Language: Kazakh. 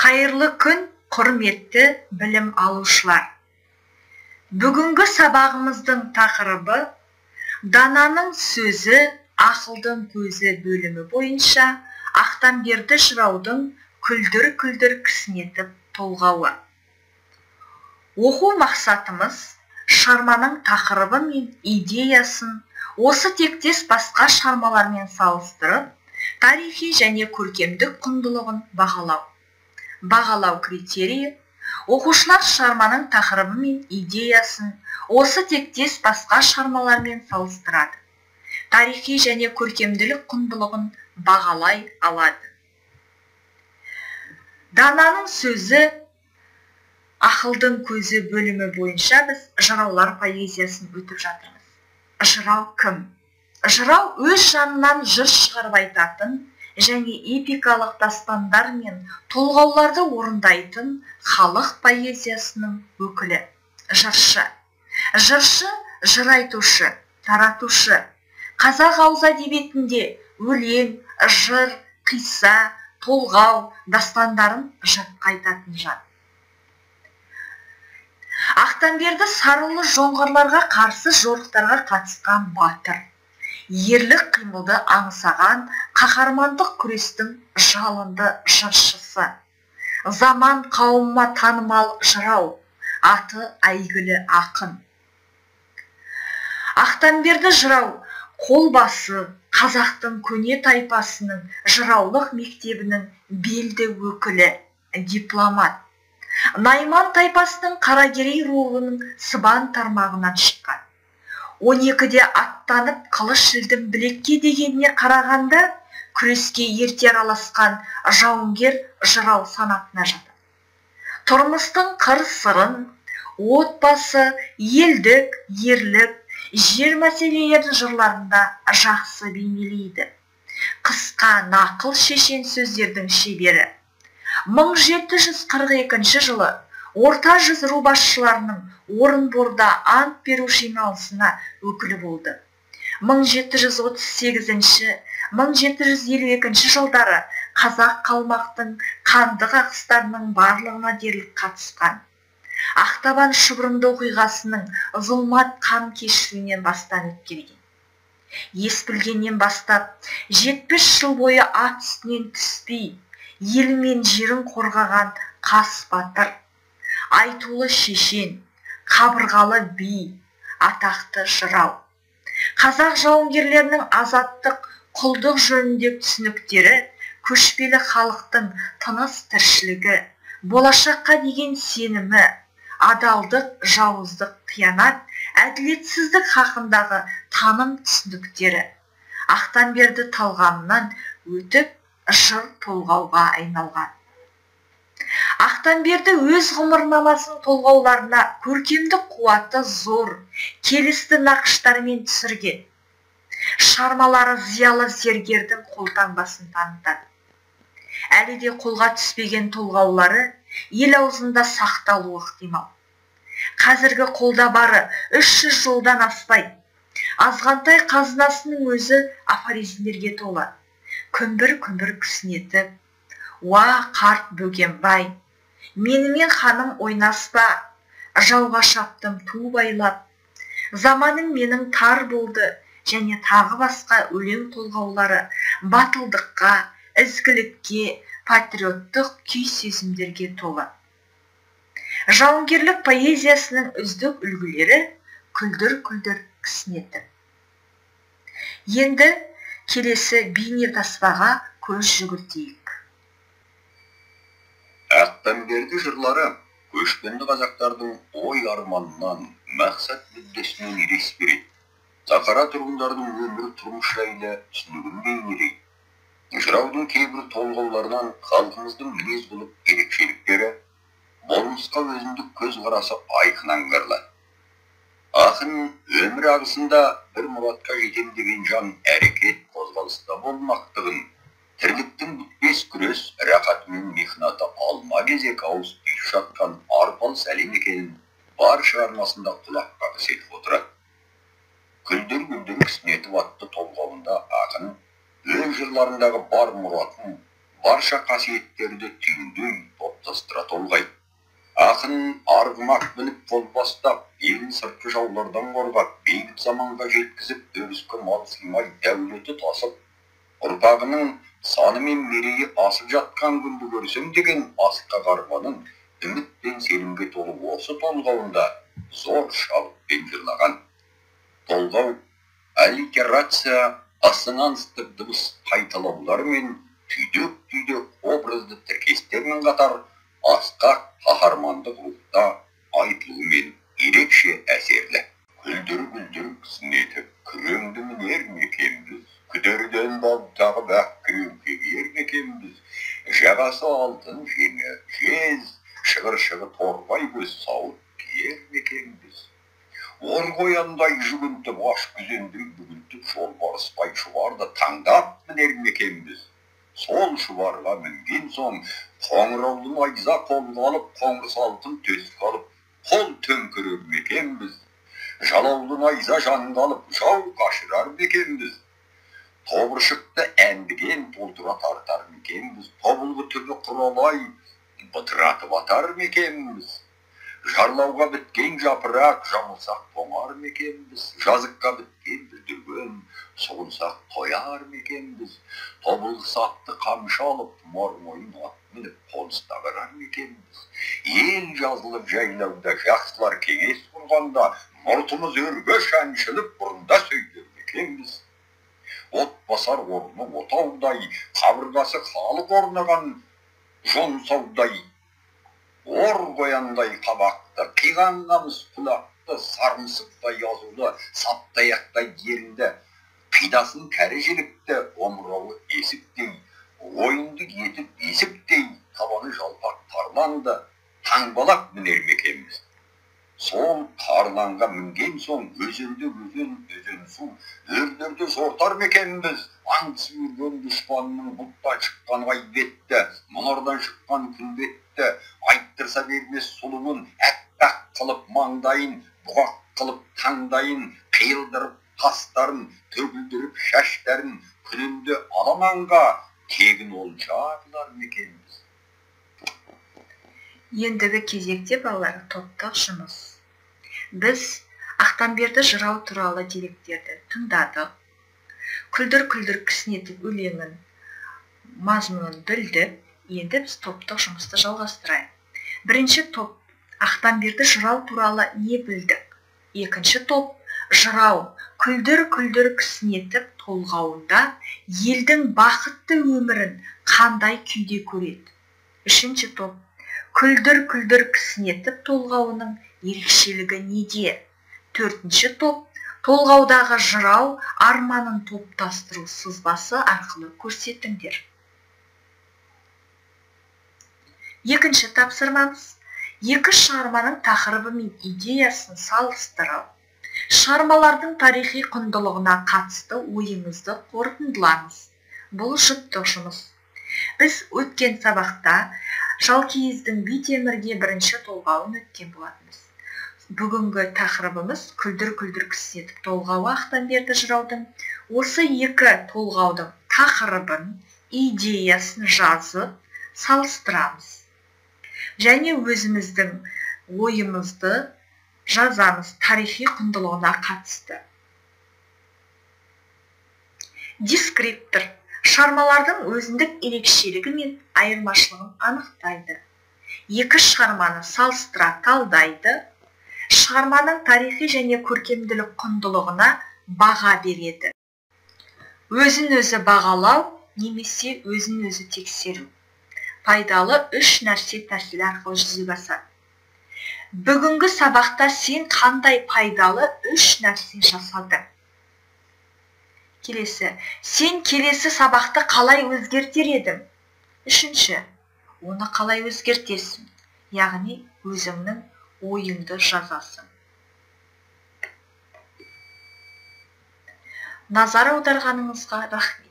Қайырлы күн, құрметті білім алушылар. Бүгінгі сабағымыздың тақырыбы «Дананың сөзі, ақылдың көзі» бөлімі бойынша Ақтамберді жыраудың «Күлдір-күлдір кісінетіп» толғауы. Оқу мақсатымыз: шығарманың тақырыбы мен идеясын осы тектес басқа шығармалармен салыстырып, тарихи және көркемдік құндылығын бағалау. Бағалау критерийі: оқушылар шығарманың тақырыбы мен идеясын осы тектес басқа шығармалармен салыстырады, тарихи және көркемділік құндылығын бағалай алады. «Дананың сөзі, ақылдың көзі» бөлімі бойынша біз жыраулар поэзиясын өтіп жатырмыз. Жырау кім? Жырау — өз жанынан жыр шығарып айтатын және эпикалық дастандар мен толғауларды орындайтын халық поэзиясының өкілі, жыршы. Жыршы — жыр айтушы, таратушы. Қазақ ауыз әдебиетінде өлең, жыр, қисса, толғау, дастандарын жатқа айтатын жан. Ақтамберді Сарыұлы — жоңғарларға қарсы жорықтарға қатысқан батыр, ерлік қимылды аңсаған қаһармандық күрестің жалынды жыршысы, заман қауымына танымал жырау, аты әйгілі ақын. Ақтамберді жырау — қолбасы, қазақтың көне тайпасының жыраулық мектебінің белді өкілі, дипломат. Найман тайпасының Қаракерей руының Сыбан тармағынан шыққан. 12-де аттанып, қылыш ілдім білекке дегеніне қарағанда, күреске ерте араласқан жауынгер жырау санатына жатады. Тұрмыстың қыр сырын, отбасы, елдік, ерлік, жер мәселелерін жырларында жақсы бейнелейді. Қысқа нақыл, шешен сөздердің шебері. 1742 жылы Орта жүз ру басшыларының Орынборда ант беру жиналысына өкілі болды. 1738-1752 жылдары қазақ, қалмақтың қанды қақыстарының барлығына дерлік қатысқан. Ақтабан шұбырынды оқиғасының зұлмат қан кешуінен бастан өткерген. Ес білгеннен бастап 70 жыл бойы ат үстінен түспей, елі мен жерін қорғаған қас батыр, айтулы шешен, қабырғалы би, атақты жырау. Қазақ жауынгерлерінің азаттық, құлдық жөніндегі түсініктері, көшпелі халықтың тыныс тіршілігі, болашаққа деген сенімі, адалдық, жауыздық, қиянат, әділетсіздік хақындағы таным түсініктері Ақтамберді талғамынан өтіп, жыр толғауға айналған. Ақтамберді өз ғұмырнамасын толғауларына көркемдік қуаты зор, келісті нақыштармен түсірген. Шығармалары зиялы зергердің қолтаңбасын танытады. Әлі де қолға түспеген толғаулары ел аузында сақталуы ықтимал. Қазіргі қолда бары 300 жолдан аспайды. Азғантай қазынасының өзі афоризмдерге толы: «Күмбір-күмбір кісінетіп», «Уа, қарт Бөгенбай», «Менімен, ханым, ойнаспа», «Жауға шаптым ту байлап», «Заманым менің тар болды» және тағы басқа өлең толғаулары батылдыққа, ізгілікке, патриоттық күй сезімдерге толы. Жауынгерлік поэзиясының үздік үлгілері — «Күлдір-күлдір кісінетіп». Енді келесі бейнетаспаға көз жүгіртейік. Ақтамберді жырлары көшпенді қазақтардың ой арманынан, мақсат мүддесінен елес береді, сахара тұрғындарының өмір, тұрмыс жайлы түсінігін бейнелейді. Жыраудың кейбір толғауларынан халқымыздың мінез құлық ерекшеліктері, болмысқа өзіндік көзқарасы айқын аңғарылады. Ақын өмір ағысында бір мұратқа жетем деген жан әрекет, қозғалыста болмақтығын, тірліктің бітпес күрес, рахаты мен мехнаты алма кезек ауыз түйіп жатқан арпалыс әлем екенін бар шығармасында құлақ қағыс етіп отырады. «Күлдір күлдір кісінетіп» атты толғауында ақын өз жырларындағы бар мұратын, Барша қасиеттерді түйіндей топтастыра толғайды. Ақын арғымақ мініп қол бастап, елін сыртқы жаулардан қорғап, бейбіт заманға жеткізіп, өріске мал сыймай дәулеті тасып, ұрпағының саны мен мерейі асып жатқан күнді көрсем деген асқақ арманын үміт пен сенімге толы осы толғауында зор шабытпен жырлаған. Толғау аллитерация, ассонанстық дыбыс қайталаулармен, түйдек-түйдек образды тіркестермен қатар асқақ қаһармандық рухта айтылуымен ерекше әсерлі. Күлдір-күлдір кісінетіп, күреңді мінер ме екенбіз, күдерден бау тағып ақ күреңке киер ме екенбіз, жағасы алтын, жеңі жез, шығыршығы торғай көз сауыт киер ме екенбіз. Ор қояндай жүгінтіп, аш күзендей бүгілтіп, жолбарыстай шұбарды таңдап мінер ме екенбіз. Сол шұбарға мінген соң қоңыраулы найза қолға алып, қоңыр салқын төске алып, қол төңкерер ме екенбіз. Жалаулы найза жанға алып, жау қашырар ма екенбіз. Тобыршықты әндіген толтыра тартар ма екенбіз. Тобылғы түбі құралай бытыратып атар ма екенбіз. Жарлауға біткен жапырақ жамылсақ тоңар ма екенбіз. Жазыққа біткен бүлдірген сұғынсақ тояр ма екенбіз. Тобылғы сапты қамшы алып, тұмар мойын ат мініп қоныста барар ма екенбіз. Ел жазылып жайлауда жақсылар кеңес құрғанда мұртымыз өрге шаншылып бұрында сөйлер ме екенбіз. От басар орны отаудай, қабырғасы халық орнаған жонсаудай, ор қояндай қабақты, қиған қамыс құлақты, сармысықтай язулы, саптаяқтай ерінді, қидасын кәрі жілікті, омырауы есіктей, ойынды етіп бесіктей, табаны жалпақ тарланды, таңбалап мінер ме екенбіз. Сол тарланға мінген соң өзенде өзен, өзен су, өрлерді жортар ма екенбіз. Аңдысып жүрген дұшпанның бұлттан шыққан ай бетті, мұнардан шыққан күн бетті, айттырса бермес сұлуын, әппақ қылып маңдайын, бұғақ қылып таңдайын, қиылдырып қастарын, төгілдіріп шаштарын, күнінде аламанға тегін олжа қылар ма екенбіз. Ендігі кезекте, балалар, топтық жұмыс. Біз Ақтамберді жырау туралы деректерді тыңдадық. Күлдір-күлдір кісінетіп өлеңін мазмұнын білдік. Енді біз топтық жұмысты жалғастырайық. Бірінші топ Ақтамберді жырау туралы не білдік? Екінші топ жырау күлдір-күлдір кісінетіп толғауында елдің бақытты өмірін қандай күйде көреді? Үшінші топ күлдір-күлдір кісінетіп толғауының ерекшелігі неде? Төртінші топ толғаудағы жырау арманын топтастыру сызбасы арқылы көрсетіңдер. Екінші тапсырмамыз екі шығарманың тақырыбы мен идеясын салыстырып, шығармалардың тарихи құндылығына қатысты ойыңызды қорытындылаңыз. Бұл жұптық жұмыс. Біз өткен сабақта Шалкиіздің Битемірге бірінші толғауын өткен болатынбыз. Бүгінгі тақырыбымыз күлдір-күлдір кісінетіп толғауы Ақтамберді жыраудың. Осы екі толғаудың тақырыбын, идеясын жазып, салыстырамыз. Және өзіміздің ойымызды жазамыз тарихи құндылығына қатысты. Дескриптор шығармалардың өзіндік ерекшелігі мен айырмашылығын анықтайды. Екі шығарманы салыстыра талдайды, шығарманың тарихи және көркемділік құндылығына баға береді. Өзін-өзі бағалау немесе өзін-өзі тексеру. Пайдалы үш нәрсе тәсілі арқылы жүзеге асады. Бүгінгі сабақта сен қандай пайдалы үш нәрсе жасадың? Келесі, сен келесі сабақты қалай өзгертер едің? Үшінші, оны қалай өзгертесің? Яғни өзіңнің ойыңды жазасың. Назар аударғаныңызға рахмет.